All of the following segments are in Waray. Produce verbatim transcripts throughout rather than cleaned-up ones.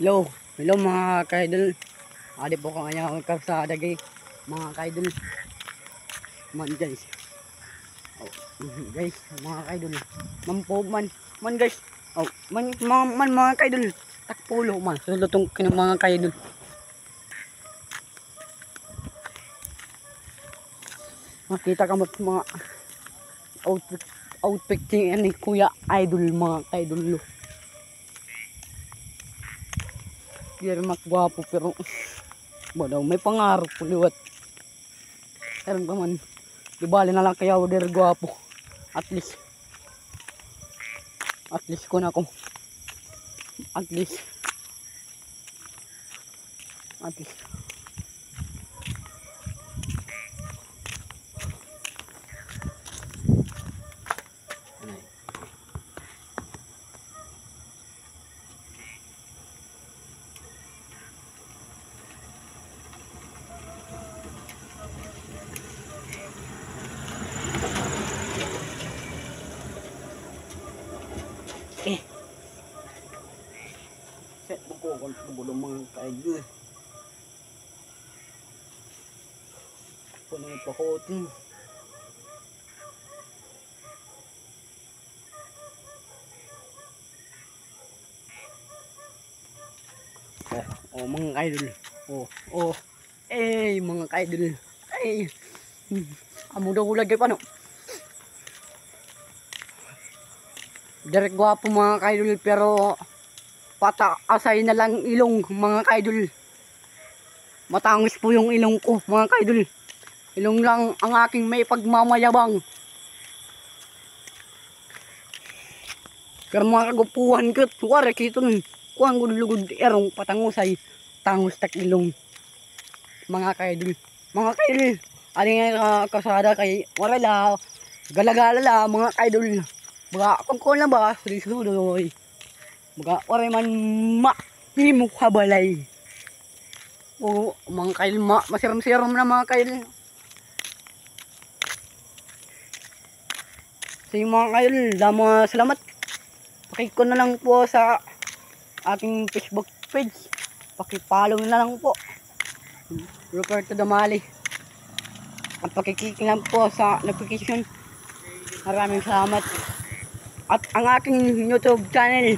Hello, hello mga kaidol. Adi po ko ngayon karsada, guys. Mga kaidol. Man, guys. Oh, guys, mga kaidol. Man po, man, man, guys. Oh, man, man, man, mga kaidol. Takpulo man. Sulutong kini mga kaidol. Makita ka mo mga outfit, outfit ni, ni Kuya Idol, mga kaidol. Diri man gwapo, pero ba daw may pangarap ko liwat. Pero pa man, di bali na lang kaya diri gwapo. At least, at least ko na ko. At least. At least. Eh. Set ko kon bulong mga kaidol. Puno ng pakotin. Oh, oh, mga kaidol. Oh, oh. Eh, mga kaidol. Ay. Amo daw ulag kay pano. Direk gwapo, mga kaidol, pero pataasay na lang ilong, mga kaidol. Matangos po yung ilong ko, mga kaidol. Ilong lang ang aking may pagmamayabang. Pero mga kagupuhan ko, wari kiton. Kuan gud lugod irong patangosay, tangos tak ilong. Mga kaidol. Mga kaidol. Adi nga ka-, kasada kay wara la. Gala-gala la, mga kaidol. Baga, kung kuan lang ba, sudoy-sudoy. Baga, waray man ma-, himo ha balay. Oo, mga kaidol, ma-, masirom-sirom na, mga kaidol. Sige, mga kaidol, damo nga salamat. Paki-, kuan na lang po sa aking Facebook page. Paki-follow na lang po. Roberto Damali. At paki-click lang po sa notification. Maraming salamat. At ang aking YouTube channel,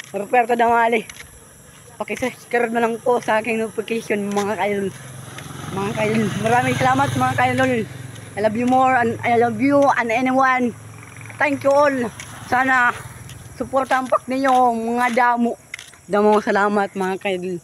Roberto Damali. Paki-subscribe na lang po sa aking notification, mga kaidol. Mga kaidol, maraming salamat, mga kaidol. I love you more and I love you and anyone. Thank you all. Sana suportahan pa ninyo, mga damo. Damo salamat, mga kaidol.